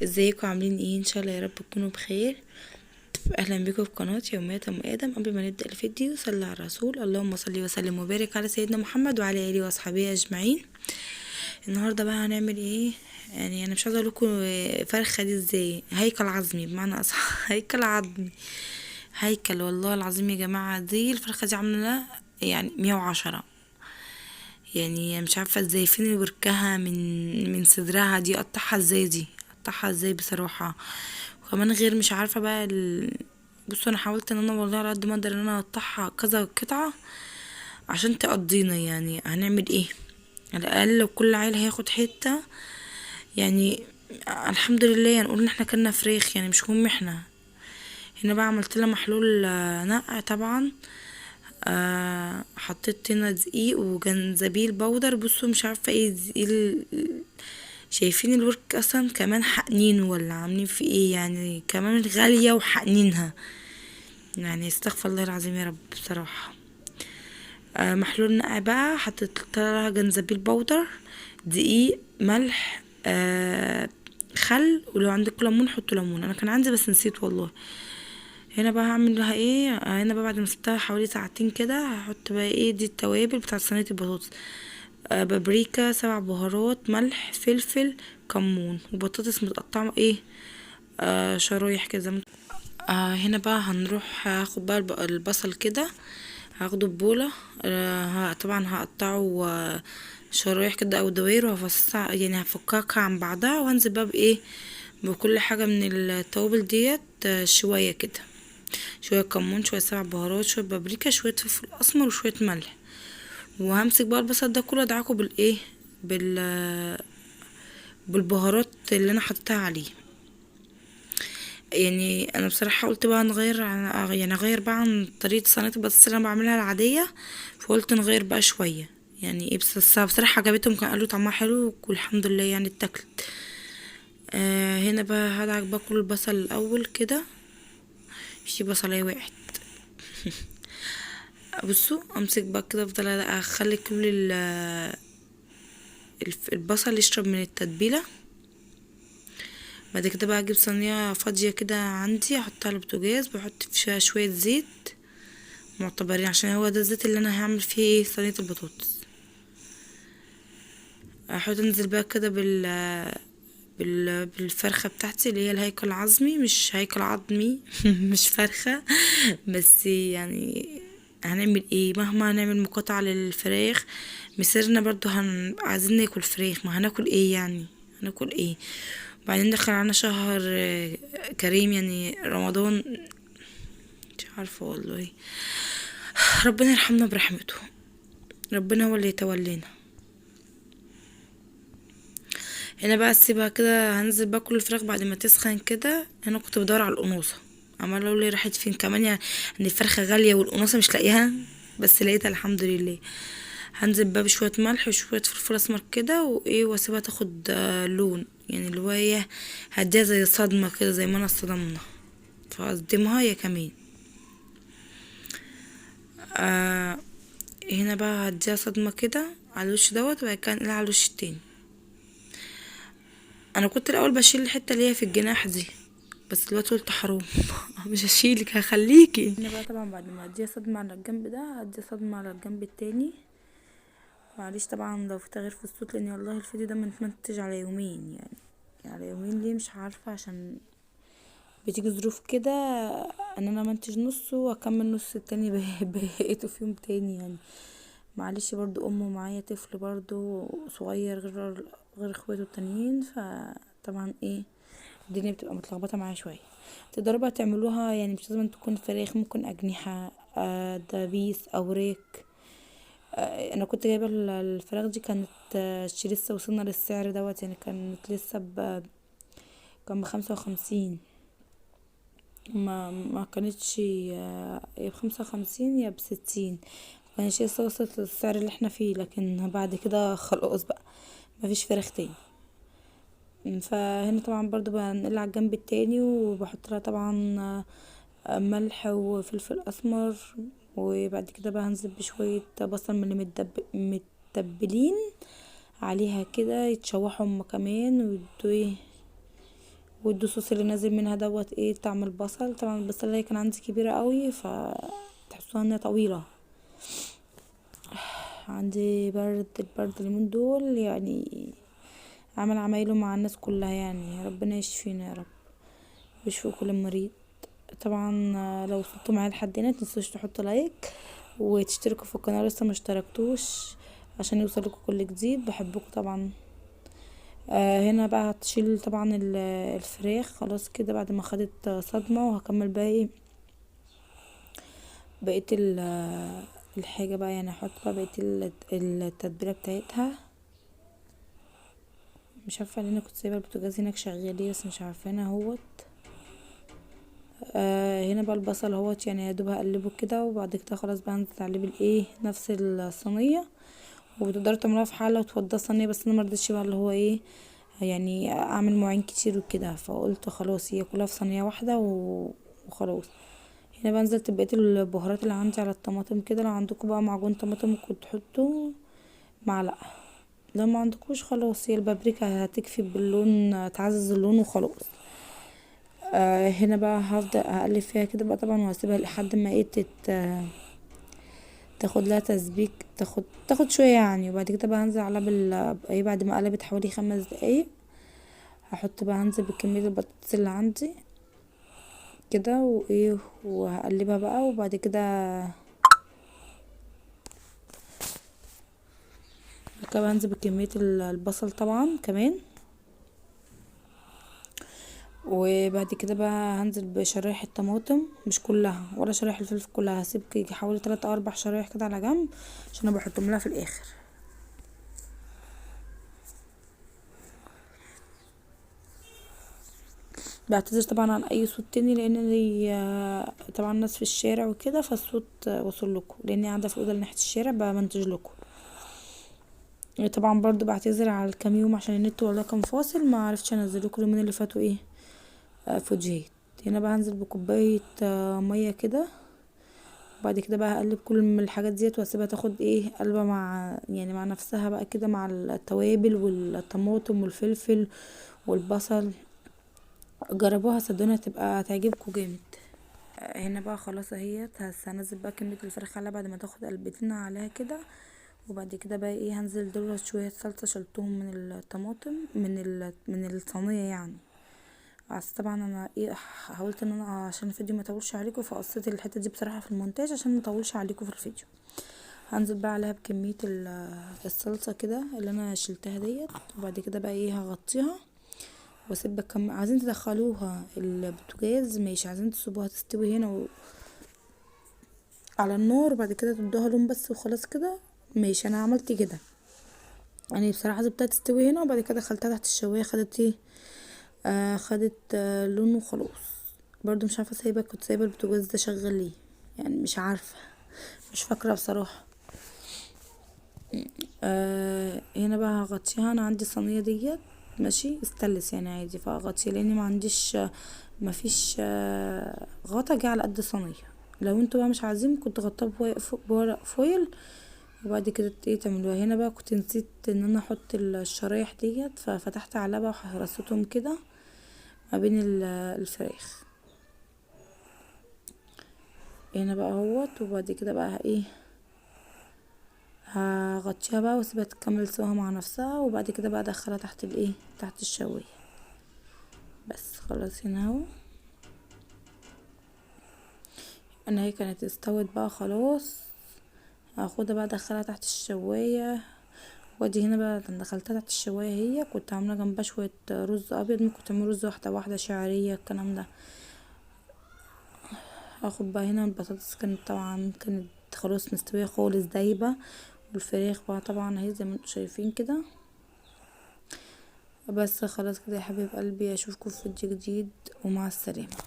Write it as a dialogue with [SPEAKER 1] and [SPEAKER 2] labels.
[SPEAKER 1] ازيكم عاملين ايه؟ ان شاء الله يا رب تكونوا بخير. اهلا بكم في قناة يوميات ام ادم. قبل ما نبدا الفيديو صلى على الرسول، اللهم صل وسلم وبارك على سيدنا محمد وعلى اله واصحابه اجمعين. النهارده بقى هنعمل ايه؟ يعني انا مش عايزه اقول لكم فرخة دي ازاي، هيكل عظمي بمعنى اصح هيكل عظمي، هيكل والله العظيم يا جماعة. دي الفرخه دي عامله يعني 110، يعني مش عارفه ازاي فين وركها من صدرها دي، قطعها ازاي دي، قطعها ازاي بصراحة. وكمان غير مش عارفه بقى بصوا انا حاولت ان انا والله على قد ما اقدر ان انا اقطعها كذا قطعه عشان تقضينا، يعني هنعمل ايه، على الاقل لو كل عيل هياخد حتة يعني الحمد لله، يعني نقول ان احنا كلنا فراخ يعني مش مهم. احنا هنا بقى عملت لها محلول نقع طبعا، حطيت هنا دقيق وجنزبيل بودر. بصوا مش عارفه ايه دقيق شايفين الورك اصلا كمان حقنين ولا عاملين في ايه، يعني كمان غالية وحقنينها، يعني استغفر الله العظيم يا رب بصراحة. محلول نقع بقى، حطيت لها جنزبيل بودر، دقيق، ملح، خل، ولو عندك ليمون حطوا ليمون، انا كان عندي بس نسيت والله. هنا بقى هعمل لها ايه، هنا بقى بعد ما سبتها حوالي ساعتين كده هحط بقى ايه، دي التوابل بتاعت صينية البطاطس، بابريكا، 7 بهارات، ملح، فلفل، كمون، وبطاطس متقطعه ايه، شرايح كده. هنا بقى هنروح هاخد بقى البصل كده، هاخده ببوله، طبعا هقطعه، شرايح كده او دوائر، وهفصصها يعني هفككها عن بعضها، وهنزل بقى بايه، بكل حاجة من التوابل ديت، شوية كده، شوية كمون، شوية 7 بهارات، شوية بابريكا، شوية فلفل اسمر، وشوية ملح. وهمسك بقى البصل ده كله ادعكه بالايه، بالبهارات اللي انا حطيتها عليه. يعني انا بصراحة قلت بقى نغير عن، يعني اغير بقى عن طريقه صينية البطاطس اللي انا بعملها العادية، فقلت نغير بقى شوية يعني ايه، بس بصراحة عجبتهم، كان قالوا طعمها حلو والحمد لله يعني اتاكلت. هنا بقى هدعك بقى كل البصل الاول كده، في بصلايه وقعت. بصوا امسك بقى كده، افضل اخلي كل البصل يشرب من التتبيله. بعد كده بقى اجيب صينية فاضية كده عندي، احطها على البوتاجاز، بحط فيها شوية زيت معتبرين عشان هو ده الزيت اللي انا هعمل فيه ايه، صينية البطاطس. احط انزل بقى كده بالفرخه بتاعتي اللي هي الهيكل العظمي، مش هيكل عظمي مش فرخة بس، يعني هنعمل ايه مهما هنعمل مقاطعه للفراخ مسيرنا برضو عايزين ناكل فراخ، ما هناكل ايه يعني، هناكل ايه. بعدين دخل علينا شهر كريم يعني رمضان، مش عارفه والله، ربنا يرحمنا برحمته، ربنا هو اللي يتولينا. هنا بقى اسيبها كده، هنزل بقى كل الفراخ بعد ما تسخن كده. هنا كنت بدور على القنوصه، عمال اقول لي راحت فين كمان، يعني الفرخه غالية والقنوصه مش لاقيها، بس لقيتها الحمد لله. هنزل بقى بشوية ملح وشوية فلفل اسمر كده وايه، واسيبها تاخد لون، يعني اللي هو ايه، هديها زي صدمة كده زي ما انا اتصدمنا، فاصدمها يا كمان. هنا بقى هديها صدمة كده على الوش دوت، وبعد كده انقلها على الوش التاني. انا كنت الاول بشيل الحتة اللي هي في الجناح دي، بس دلوقتي قلت حرام مش هشيلك هخليكي. هنا بقى طبعا بعد ما اديها صدمة على الجنب ده، هديها صدمة على الجنب التاني. معلش طبعا لو في تغيير في الصوت، لان والله الفيديو ده متمنتج على يومين، يعني على يومين ليه مش عارفه، عشان بتيجي ظروف كده ان انا منتج نصه واكمل نص التاني بقيته في يوم تاني يعني. معلش برضو امه معايا طفل برضو صغير غير اخواته التانيين، فطبعا ايه الدنيا بتبقى متلخبطه معايا شوية. تقدروا بقى تعملوها يعني مش لازم تكون فراخ، ممكن اجنحة، دبابيس، اوراق. انا كنت جايبه الفراخ دي كانت، لسه وصلنا للسعر دوت، يعني كانت لسه كان ب55، ما كانتش، يا ب55 يا ب60، ما كانتش لسه وصلت للسعر اللي احنا فيه، لكن بعد كده خلاص بقى مفيش فراخ تاني. فهنا طبعا برضو بنقلها على الجنب التاني، وبحط لها طبعا، ملح وفلفل اسمر، وبعد كده بقى هنزل بشوية بصل من اللي متبلين عليها كده، يتشوحوا هما كمان ويدوا ايه وادوا الصوص اللي نازل منها دوت ايه طعم البصل. طبعا البصله اللي كان عندي كبيرة قوي فتحسوها انها طويلة. عندي برد، البرد اليومين دول يعني عمل عمايله مع الناس كلها يعني، ربنا يشفينا يا رب ويشفي كل مريض. طبعا لو وصلتوا معايا لحد هنا متنسوش تحطوا like وتشتركوا في القناة لسه ما اشتركتوش عشان يوصلكوا كل جديد. بحبكم طبعا. هنا بقى هتشيل طبعا الفراخ خلاص كده بعد ما خدت صدمة، وهكمل بقى ايه بقية الحاجة بقى، يعني هحط بقى بقية التتبيلة بتاعتها. مش عارفة ليه انا كنت سايبة البوتاجاز هناك شغال ليه، بس مش عارفة هنا اهوت. هنا بقى البصل اهوت، يعني يا دوب هقلبه كده، وبعد كده خلاص بقى هنزل عليه بالايه نفس الصينية. وتقدروا تعملوها في حلة وتفضوها صينية، بس انا مرضتش بقى اللي هو ايه يعني اعمل مواعين كتير وكده، فقلت خلاص هي كلها في صينية واحدة وخلاص. هنا بقى نزلت بقية البهارات اللي عندي على الطماطم كده. لو عندكم بقى معجون طماطم ممكن تحطوا معلقة، لو ما عندكوش خلاص هي البابريكا هتكفي باللون، تعزز اللون وخلاص. هنا بقى هفضل اقلب فيها كده بقى طبعا، وهسيبها لحد ما ايه تاخد لها تسبيك، تاخد شوية يعني. وبعد كده بقى هنزل عليها ايه بعد ما قلبت حوالي 5 دقايق هحط بقى، هنزل بكمية البطاطس اللي عندي كده وايه، وهقلبها بقى. وبعد كده كده هنزل بكمية البصل طبعا كمان. وبعد كده بقى هنزل بشرايح الطماطم، مش كلها ولا شرايح الفلفل كلها، هسيب حوالي 3 او 4 شرايح كده على جنب عشان انا بحطهم لها في الاخر. بعتذر طبعا عن اي صوت تاني لان لي طبعا الناس في الشارع وكده، فالصوت وصل لكم لاني قاعدة في الاوضة اللي ناحية الشارع بمنتج لكم. طبعا برضو بعتذر على الكام يوم عشان النت والله كان فاصل، ما عرفتش انزل لكم اليومين اللي فاتوا ايه فوجيت. هنا بقى هنزل بكوبايه مية كده، وبعد كده بقى هقلب كل من الحاجات ديت واسيبها تاخد ايه قلبه مع يعني مع نفسها بقى كده، مع التوابل والطماطم والفلفل والبصل. جربوها صدقوني هتبقى هتعجبكم جامد. هنا بقى خلاص اهيت، هنزل بقى كمية الفراخ عليها بعد ما تاخد قلبتين عليها كده. وبعد كده بقى ايه هنزل دول شوية صلصه شلتهم من الطماطم من الصينية يعني. بس طبعا انا ايه حاولت ان انا عشان الفيديو ما يطولش عليكم فقصيت الحتة دي بصراحة في المونتاج عشان ما اطولش عليكم في الفيديو. هنزل بقى عليها بكمية الصلصه كده اللي انا شلتها ديت. وبعد كده بقى ايه هغطيها واسيب بكم. عايزين تدخلوها البوتاجاز ماشي، عايزين تسيبوها تستوي هنا على النار وبعد كده تدوها لون بس وخلاص كده ماشي. انا عملت كده يعني بصراحة، سبتها تستوي هنا وبعد كده دخلتها تحت الشوايه، خدت ايه خدت لون وخلاص. برضو مش عارفه سايبه، كنت سايبه البوتاجاز ده شغال ليه يعني، مش عارفه مش فاكره بصراحة. هنا بقى هغطيها. انا عندي الصينية ديت ماشي استانلس يعني عادي، فهغطيها لان ما عنديش ما فيش غطا جه على قد الصينية. لو انتوا بقى مش عايزين كنت غطاه بورق فويل وبعد كده ايه تعملوها. هنا بقى كنت نسيت ان انا احط الشرايح ديت، ففتحت عليها بقى وهرستهم كده ما بين الفراخ. هنا بقى اهوت. وبعد كده بقى ايه هغطيها بقى واسيبها تكمل سواها مع نفسها، وبعد كده بقى ادخلها تحت الايه تحت الشوايه بس خلاص. هنا اهو انا هي كانت استوت بقى خلاص، هاخدها بقى ادخلها تحت الشوايه. وادي هنا بقى دخلتها تحت الشوايه، هي كنت عامله جنبها شوية رز ابيض، ممكن تعملوا رز واحدة واحدة شعرية الكلام ده. هاخد بقى هنا البطاطس كانت طبعا كانت خلاص مستوية خالص دايبه، والفراخ بقى طبعا اهي زي ما انتم شايفين كده. بس خلاص كده يا حبيب قلبي، اشوفكم في فيديو جديد ومع السلامة.